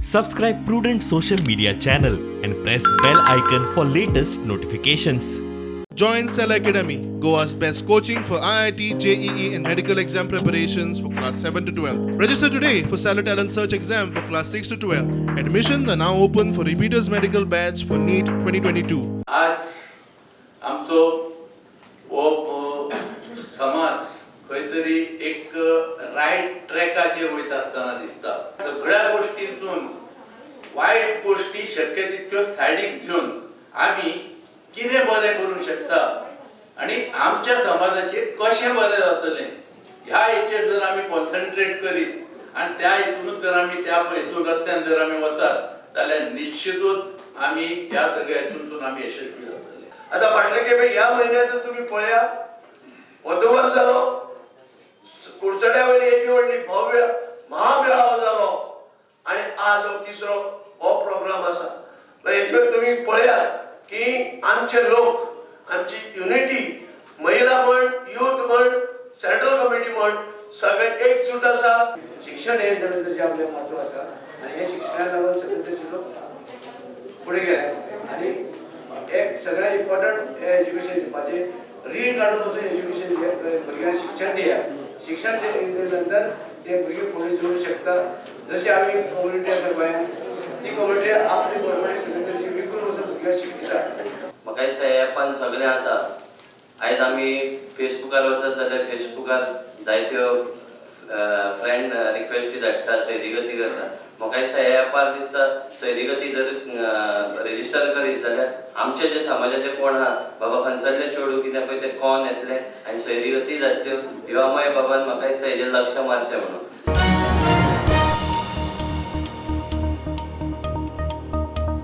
Subscribe Prudent Social Media channel and press bell icon for latest notifications. Join Cell Academy, Goa's best coaching for IIT, JEE, and medical exam preparations for class 7 to 12. Register today for Cellar Talent Search exam for class 6 to 12. Admissions are now open for repeaters medical batch for NEET 2022. आज आमचो हो समाज खंय तरी एक right ट्रॅकाचेर वयता आसतना दिसता. सगळ्या गोष्टीतून वायट गोष्टी शक्य तितक्यो सायडीक घेवन आमी कितें बरें करूंक शकता आनी आमच्या समाजाचेर कशें बरें जातलें ह्या हेचेर जर आमी कॉन्सन्ट्रेट करीत आनी त्या हितूनच जर आमी त्या हितून रस्त्यान जर आमी वतात जाल्यार निश्चितूच आमी ह्या सगळ्या हितूनसून आमी यशस्वी जातले. आता फाटले खेपे ह्या म्हयन्यात तुम्ही पळया, वधूवर जालो, कुडचड्या वयली येदी व्हडली भव्य महामेळावो जालो आनी आज हो तिसरो हो प्रोग्राम आसा. हेचेर तुमी पळयात की आमचे लोक, आमची युनिटी, महिला म्हण, युथ म्हण, सेंट्रल कमिटी म्हण, सगळे एकजूट आसा. शिक्षण हे सगळें तशें आपलें म्हत्व आसा आनी हे शिक्षणाक लागून सगळे तशे लोक फुडें गेले आनी एक सगळ्यात इम्पॉर्टंट एज्युकेशन दिवपाचें, रीण काडून पसून एज्युकेशन, भुरग्यांक शिक्षण दिया. शिक्षण दिले नंतर ते भुरगे फुडें जोडूं शकता. जशें आमी कम्युनिटी आसा गोंयांत, ती कम्युनिटी आपली गव्हर्मेंट सगळे तरेची विकून वचून भुरग्यांक शिकयता. म्हाका दिसता ह्या एपान सगळें आसा. आयज आमी फेसबुकार वचत जाल्यार फेसबुकार जायत्यो फ्रेंड रिक्वेस्टी धाडटा, सैरीगती करता. म्हाका दिसता ह्या एपार दिसता सैरीगती जर रेजिस्टर करीत जाल्यार आमचे जे समाजाचे कोण आहा बाबा, खंयसरले चेडूं कितें पळय ते कोण येतले आनी सैरीगती जातल्यो. ह्यो माय बाबान म्हाका दिसता हेजेर लक्ष मारचें म्हणून.